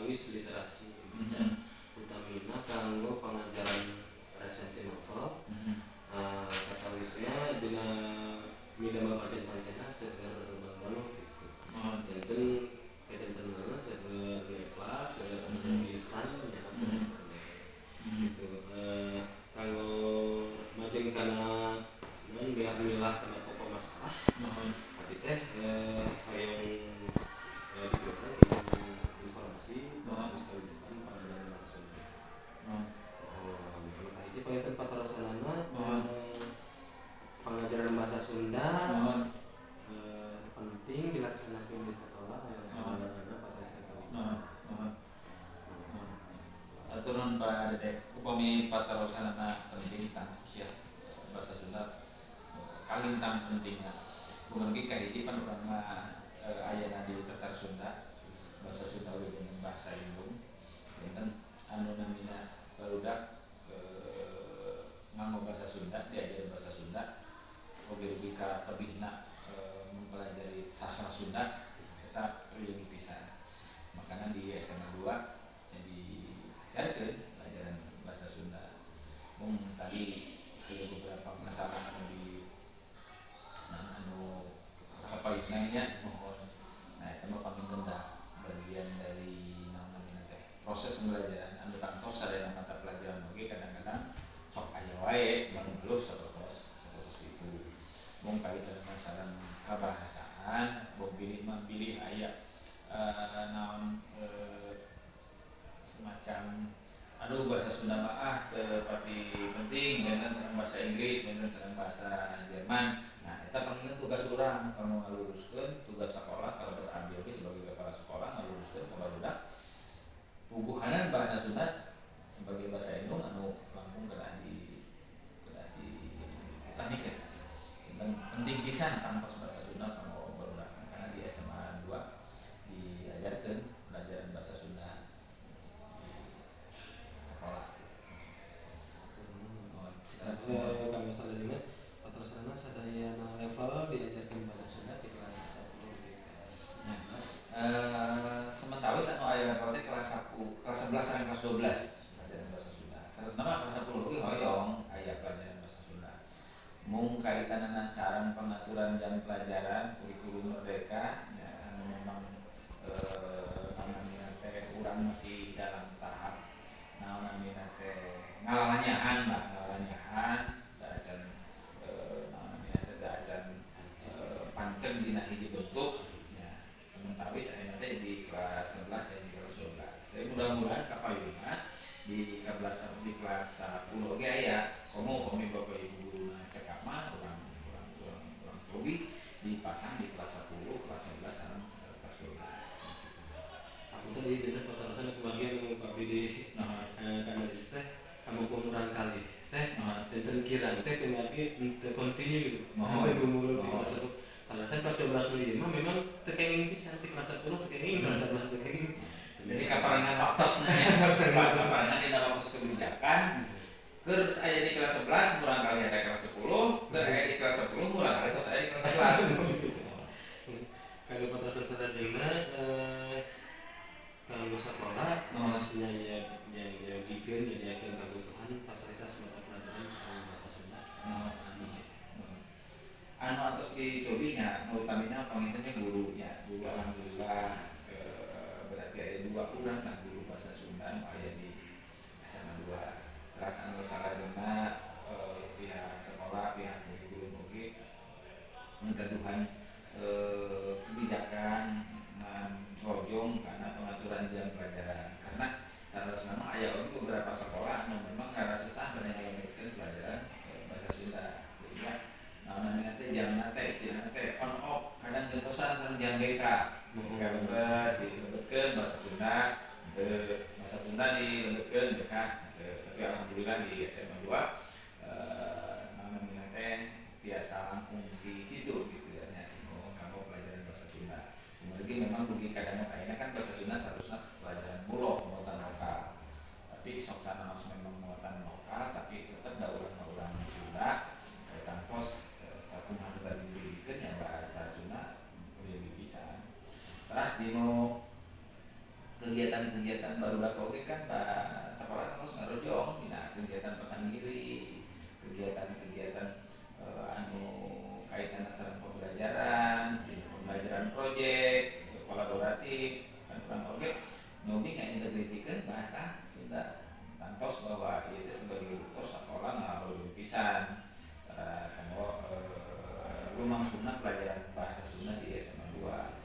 utawis literasi baca, utamina kanggo pengajaran resensi novel. Katawisna dina midamel pancen-pancena seueur malu gitu. Janten kajantenna seueur ngeplak, seueur anu instan nya internet gitu. Kanggo majeng kana naon, milah-milah kana pokok masalah, abdi teh hayang diberikan informasi terus kebijakan pengajaran bahasa Sunda. Oh, anu kahiji panginten patarosanana, pengajaran bahasa Sunda penting dilaksanakan di sekolah yang anak pakai. Muhun, muhun. Hatur nuhun, Pak Dedek. Upami patarosanana penting, tangtos ya, bahasa Sunda kalintang pentingna. Kumargi kahiji pan urang mah ayana di Tatar Sunda, bahasa Sunda oge dengan bahasa indung. Janten anu namina barudak nganggo bahasa Sunda, diajar bahasa Sunda oge dugi ka tebihna mempelajari sastra Sunda eta perlu pisan. Makana di SMA 2 jadi ajarkeun pelajaran bahasa Sunda. Mung tadi ke beberapa masalah anu di anu kapayunan nya, muhun. Nah, eta mah panginten da bagian dari naon namina teh, proses pembelajaran anu tangtos sadayana mata pelajaran oge kadang-kadang sok aya wae manunggeluh sapertos sapertos itu. Mung kaitanna sareng kabahasaan, boh bilih mah bilih aya naon semacam aduh, bahasa Sunda mah ah teu pati penting, benten sareng bahasa Inggris, benten sareng bahasa Jerman. Nah, eta panginten tugas urang kanggo ngaluruskeun, tugas sekolah kalau abdi oge sebagai kepala sekolah ngaluruskeun ka barudak puguhanan bahasa Sunda sebagai bahasa indung anu langkung kedah diutamikeun. Dan penting pisan tangtos bahasa Sunda kanggo barudak, karena di SMA 2 diajarkeun pelajaran bahasa Sunda di sekolah gitu. Oh, Kanggo salajengna, patarosanna sadayana level diajarkan bahasa Sunda di kelas 10, di kelas 11? Sementawis anu aya level teh kelas 10, kelas 11 sareng kelas 12 pelajaran bahasa Sunda. Saleresna mah kelas 10 oge hoyong aya pelajaran bahasa Sunda. Mung kaitanana sareng pengaturan jam pelajaran kurikulum merdeka ya, anu memang namina teh urang masih dalam tahap naon namina teh, ngalalanyahan lah, ngalalanyahan da acan naon namina teh, da acan pancen dina hiji bentuk ya. Sementawis ayeuna teh di kelas 11 dan di kelas 12. Jadi mudah-mudahan kapayunna di kelas, di kelas 10 oge aya. Komo upami bapak ibu guru cekap mah urang urang urang urang cobi dipasang di kelas 10, kelas 11 sareng kelas 12. Aku tadi dina patarosan kebagian anu abdi di kanalisis teh kanggo murangkalih teh benten kirang teh kumargi teu kontinu gitu. Muhun. Teu gumulung di kelas 10. Kalau saya kelas 12 nu mah memang teu kenging pisan di kelas 10 teu kenging, kelas 11 teu kenging. Jadi kaparengan waktos, kaparengan dina waktu kebijakan keur aya di kelas 11 murangkalih ada kelas 10, keur aya di kelas 10 murangkalih tos aya di kelas 11. Kanggo patarosan salajengna, kanggo sekolah tos nyayogikeun, nyadiakeun kabutuhan fasilitas mata pelajaran kanggo bahasa Sunda? Anu atos dicobi nya nu utamina panginten nya gurunya, guru alhamdulillah berarti aya dua urang lah guru bahasa Sunda anu aya di SMA 2. Teras anu salajengna pihak sekolah, pihak guru oge ngagaduhan kebijakan ngan rojong karena pengaturan jam pelajaran, karena saleresna mah aya oge beberapa sekolah anu memang rada sesah bade pelajaran bahasa Sunda, sehingga naon namina teh, jamna teh istilahna teh on off, kadang gentosan sareng jam BK. BK lebet, dilebetkeun bahasa Sunda teu, bahasa Sunda dilebetkeun BK teu. Tapi alhamdulillah di SMA 2 naon namina teh, tiasa langkung di kitu gitu ya nya kanggo pelajaran bahasa Sunda. Kumargi memang dugi ka danget ayeuna kan bahasa Sunda statusna pelajaran mulok, muatan lokal, tapi sok sanaos memang muatan lokal tapi tetep da urang mah urang Sunda, tangtos sakumaha nu tadi dibikeun nya bahasa Sunda perlu pisan. Teras dinu Kegiatan-kegiatan barudak oge kan sekolah terus ngarojong dina kegiatan pasanggiri, kegiatan-kegiatan anu kaitan sareng pembelajaran, dina pembelajaran proyek kolaboratif kan urang oge nyobi ngaintegrasikeun bahasa Sunda. Tantos bahwa ieu teh sebagai buktos sekolah ngarojong pisan kanggo lumangsungna pelajaran bahasa Sunda di SMA 2.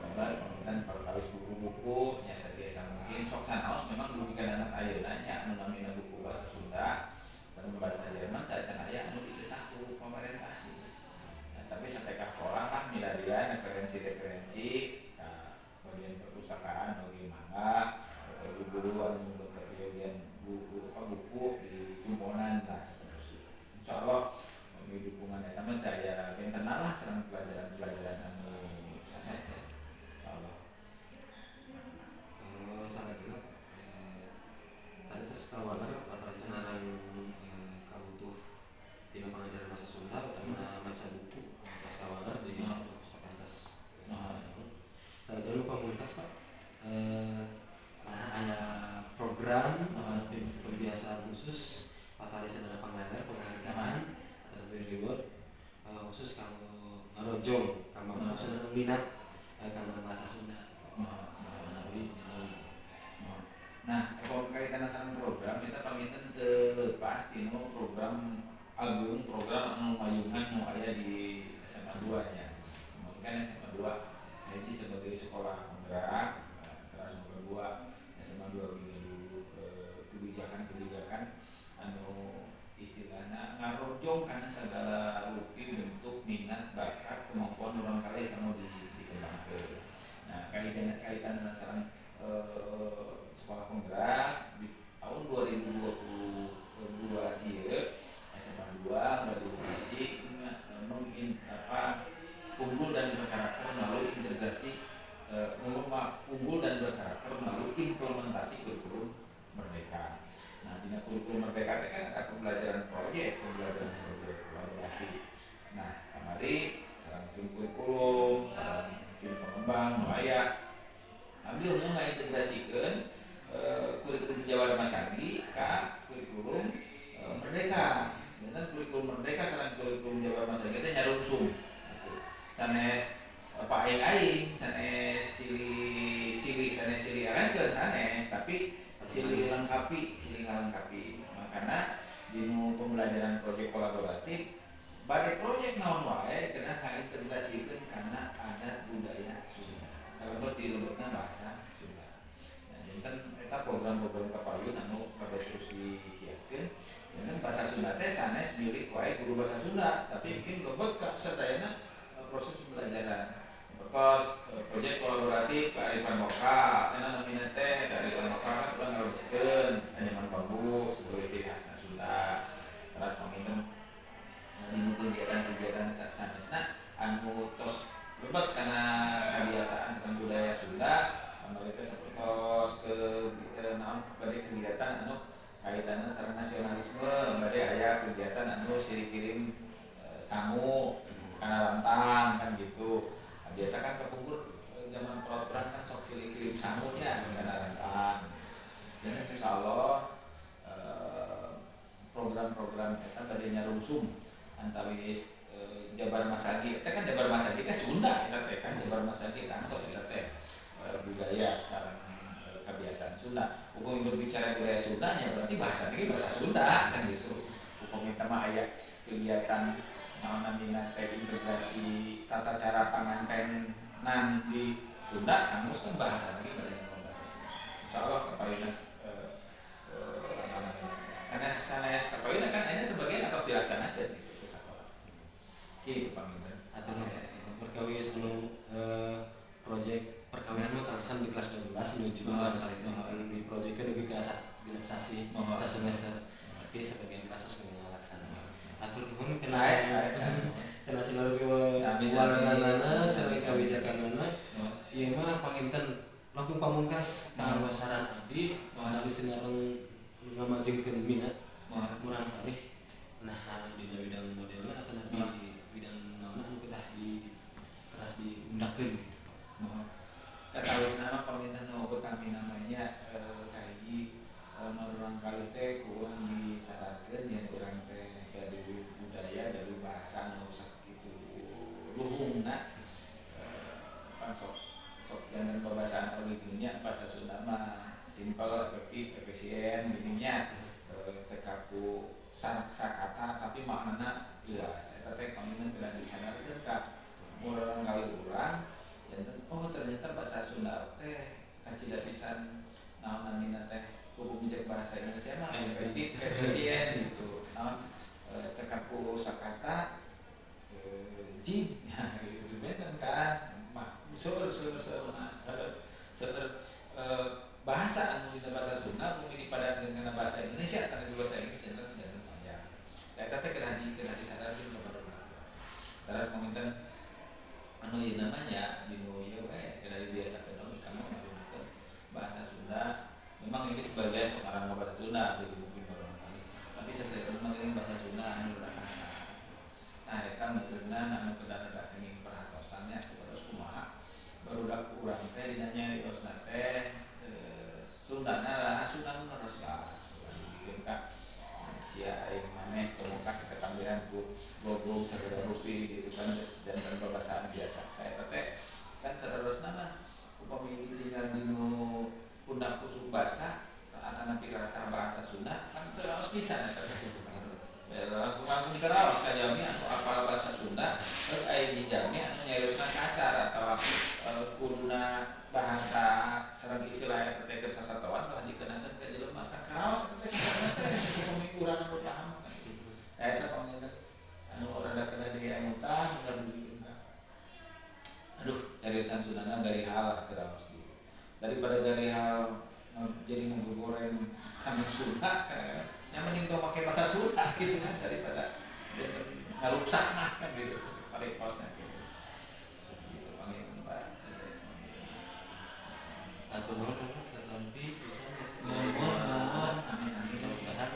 Gambar panginten perkawis buku-buku nya satiasa mungkin sok sanaos memang dugi kana ayeuna nya anu namina buku bahasa Sunda sareng bahasa Jerman teh acan aya anu dicetak ku pemerintah gitu. Nah, tapi sampai ka kolang lah milarian referensi-referensi ka bagian perpustakaan oge mangga guru-guru anu nyumbut peryogian buku apa buku di kumponan lah sapertos itu. Insyaallah kami dukungan eta mah teu aya bentena lah sareng pelajaran-pelajaran anu sanes. Insyaallah. Kalau salah juga tadi terus kawanan atau senaran kabutuh dina pengajaran bahasa Sunda utamina maca buku atas kawanan di perpustakaan atas. Salah jalur pamungkas, Pak, nah aya program pembiasaan khusus patali ada pangleler penghargaan atau lebih reward khusus kanggo ngarojong kanggo khusus minat kana bahasa Sunda. Menawi Nah, kalau kaitan sareng program kita panginten teu leupas tinu program agung, program anu mayungan nu aya di SMA 2 nya. Kan SMA 2 hiji sebagai sekolah penggerak, terus nu kedua SMA 2 dulu kebijakan-kebijakan anu istilahna ngarojong kana segala rupi bentuk minat, bakat, kemampuan urang kalih anu dikembangkeun. Nah, kaitan kaitan sareng sekolah penggerak di tahun 2022 ieu SMA 2 gaduh visi apa unggul dan berkarakter melalui integrasi, unggul dan berkarakter melalui implementasi kurikulum merdeka. Nah, dina kurikulum merdeka teh kan ada pembelajaran proyek kolaboratif. Nah, kamari sareng tim kurikulum, sareng tim pengembang nu aya abdi hoyong ngaintegrasikeun kurikulum Jabar Masagi ka kurikulum merdeka. Dan kurikulum merdeka sareng kurikulum Jabar Masagi teh nyarungsung gitu. Sanes apa aing-aing, sanes silih silih, sanes silih arahkeun, sanes, tapi silih lengkapi, silih ngalengkapi. Makana dinu pembelajaran proyek kolaboratif bade proyek naon wae kena ngaintegrasikeun kana adat budaya Sunda. Kalau dilebetna bahasa Sunda. Nah, janten eta program-program kapayun anu bade terus dikiatkeun. Janten bahasa Sunda teh sanes milik wae guru bahasa Sunda, tapi mungkin lebet ka sadayana proses pembelajaran. Pertos proyek kolaboratif kearifan lokal, eta namina teh kearifan lokal kan urang ngalebetkeun anyaman bambu sebagai ciri khasna Sunda. Terus panginten dinu kegiatan-kegiatan sanesna anu tos lebet kana kebiasaan sareng budaya Sunda, kamari teh sapertos ke naon bade kegiatan anu kaitanna sareng nasionalisme, bade aya kegiatan anu silih kirim sangu kana rantang kan gitu. Nah, biasa kan kepungkur zaman perang kan sok silih kirim sangu nya kana rantang. Dan insyaallah program-program eta bade nyarungsung antawis Jabar Masagi eta kan Jabar Masagi teh Sunda eta teh kan Jabar Masagi tangtos eta teh budaya sareng kebiasaan Sunda. Upami berbicara budaya Sunda nya berarti bahasa ge bahasa Sunda kan gitu. Upami teh mah aya kegiatan naon namina teh integrasi tata cara pangantenan di Sunda kanggo kan bahasa ge bade ngomong bahasa Sunda. Insyaallah kapayunna sanes sanes kapayunna kan ayeuna sebagian atos dilaksanakeun gitu ku sakola. Kitu panginten. Atau perkawis anu proyek perkawinan mah kaleresan di kelas 12 menuju kali itu di proyeknya lebih ke asas genep sasi semester, tapi sebagian kelas geus ngalaksanakeun. Atur nuhun kena Sae sae sae. Kena sinar Sami sami. Waranana sareng kawijakanana. Ieu mah panginten langkung pamungkas kanggo saran abdi abdi sinareng ngamajengkeun minat murang kalih nah dina bidang modelna atau nabi bidang naonna anu kedah di teras diundakeun gitu. Katawisna mah panginten nu utamina Simpel, efektif, efisien gini nya, cekap ku sakata tapi maknana luas. Eta teh panginten kedah disadarkeun ka murangkalih urang janten, oh, ternyata bahasa Sunda teh kacida pisan, naon namina teh, upami cek bahasa Indonesia mah efektif, efisien gitu, naon, cekap ku sakata, jing ya gitu. Benten kan seueur seueur seueur seueur bahasa anu dina bahasa Sunda upami dipadankeun kana bahasa Indonesia atau di bahasa Inggris janten janten panjang. Eta teh kedah disadarkeun ka barudak. Terus panginten anu ieu namanya dinu ieu we kedah dibiasakeun oge kanggo ngagunakeun bahasa Sunda. Memang ini sebagian sok ngaran bahasa Sunda jadi mungkin barangkali, tapi sesuai memang ini bahasa Sunda anu rada kasar. Nah, eta meureunna anu kedah rada kenging perhatosan nya, supados kumaha barudak urang teh dina nyariosna teh Sundana lah, Sunda nu leres lah, dibikeun ka sia aing maneh komo ka ketambihan ku gogong sagala rupi gitu kan, geus janten babasaan biasa. Eta teh kan saterusna mah upami ditinggal dinu pundak kusuk basa atanapi rasa bahasa Sunda kan teu raos pisan eta teh. Langkung-langkung teu raos ka jalmi anu apal bahasa Sunda terus aya di jalmi anu nyariosna kasar atawa kuduna bahasa sareng istilah eta teh keur sasatoan ulah dikenakeun ka jelema kan karaos eta teh kasarna teh upami urang anu paham kan gitu. Nah, eta panginten anu rada kedah diemutan ulah dugikeun ka aduh cariosan Sundana garihal lah, teu raos gitu. Daripada garihal jadi ngegoreng kana Sunda kan yang mending tong make bahasa Sunda gitu kan, daripada ngaruksak mah kan gitu paling kosnya gitu gitu panginten, Pak. Hatur nuhun, Bapak, katampi pisan. Nuhun, nuhun, sami-sami. Mudah-mudahan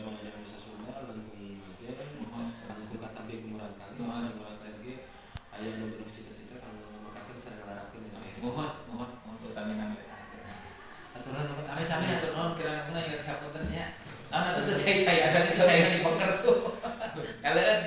mengajar bahasa Sunda langkung majeng. Nuhun. Langkung katampi ku murangkalih. Nuhun. Sareng murangkalih oge aya anu gaduh cita-cita kanggo mekarkeun sareng ngalarapkeun dina akhir. Nuhun, nuhun, nuhun utamina eta. Hatur nuhun, Bapak. Sami-sami, hatur nuhun kirang langkungna ingat hapunten nya. Naon atuh teu cai-cai, ada cai si pengker tuh. Kaleun.